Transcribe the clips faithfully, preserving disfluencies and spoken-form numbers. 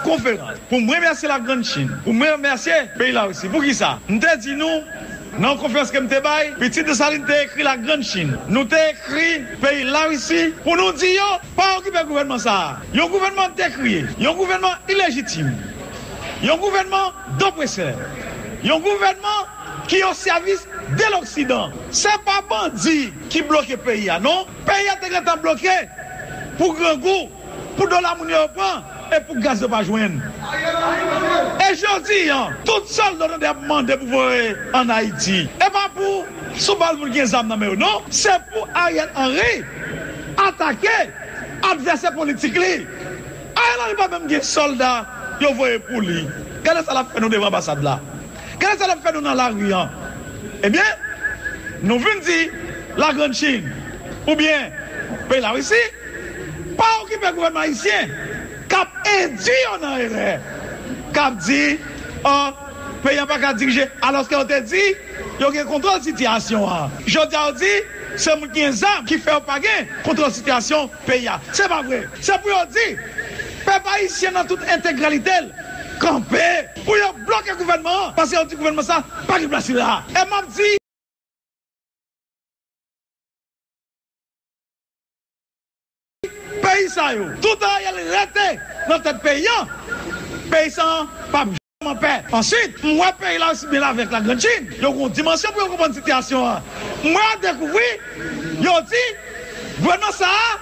konferans pou m remèsye Lagrann Chin, pou m remèsye peyi Larisi. Poukisa? M te di nou, nan yon konferans ke m te bay, pitit Desalin te ekri Lagrann Chin. Nou te ekri peyi Larisi pou nou di yo, pa okipe gouvènman sa a. Yon gouvènman dekreye, yon gouvènman ilejitim, yon gouvènman dopresè, yon gouvènman ki o sèvis de Loksidan. Se pa bandi ki bloke peyi a, non. Peyi a te gentan bloke pou grangou, pou dola moun yo pran e pou gaz yo pa jwenn. E jodi a, tout sòlda w tande ap mande pou voye ann Ayiti, e pa pou sou bal moun gen zam nan men yo, non. Se pou Ariel Henry atake advèsè politik li. Ariel Henry pa menm gen sòlda yo voye pou li. Gade sa l ap fè nou devan anbasad la. Gade sa l ap fè nou nan lari an. Ebyen, nou vin di Lagrann Chin oubyen peyi Larisi pa okipe gouvènman ayisyen k ap endui yo nan erè, k ap di, o, peyi an pa ka dirije, alòske yo te di yo gen kontwòl sitiyasyon an. Jodi a, yo di se moun ki gen zam ki fè yo pa gen kontwòl sitiyasyon peyi a. Se pa vre. Se pou yo di pèp ayisyen nan tout entegralite l kanpe pou yo bloke gouvènman an, paske yo di gouvènman sa pa gen plas li la. E m ap di peyi sa yo, toutan Ariel rete nan tèt peyi an, peyi sa an p ap janm an pè. Answit, m wè peyi la osi byen avèk Lagrann Chin. Yo gen yon dimansyon pou yo konprann sitiyasyon an. M wè yo dekouvri, yo di gouvènman sa a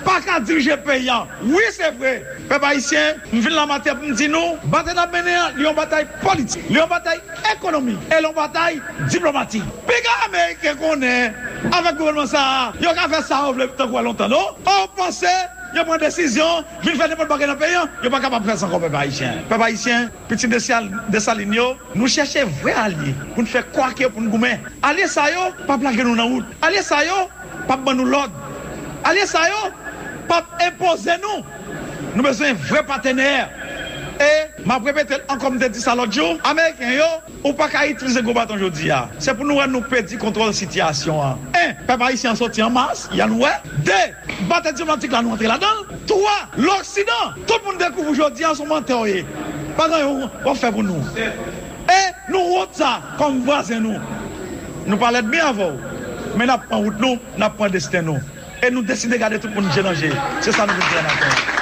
pa ka dirije peyi an. Wi, se vre. Pèp ayisyen, m vin la maten pou m di nou, batay n ap mennen an, li yon batay politik, li yon batay ekonomik, e li yon batay diplomatik. Piga ameriken konnen, avèk gouvènman sa a, yo ka fè sa yo vle tankou wè lontan, non? O, w panse yo pran desizyon, vin fè nenpòt bagay nan peyi an, yo pa kapab fè sa ankò, pèp ayisyen. Pèp ayisyen, pitit Desal-, Desalin yo, nou chèche vrè alye pou n fè kwake yo, pou n goumen. Alye sa yo p ap lage nou nan wout. Alye sa yo p ap ban nou lòd. Alye sa yo p ap enpoze nou. Nou bezwen vrè patnè. E m ap repete l ankò, m te di sa lòt jou, ameriken yo, ou pa ka itilize gwo baton jodi a. Se pou nou wè nou pèdi kontwòl sitiyasyon an. En, pèp ayisyen an soti an mas, y a nou wè. De, batay diplomatik la, nou antre ladan l. Twa, Loksidan, tout moun dekouvri jodi a se yon mantè w ye. Pa gen anyen w ap fè pou nou. E nou wont sa kòm vwazen nou. Nou pa lèd byen avè w, men n ap pran wout nou, n ap pran desten nou. E nou deside gade tout moun je nan je. Se sa nou vin fè maten an.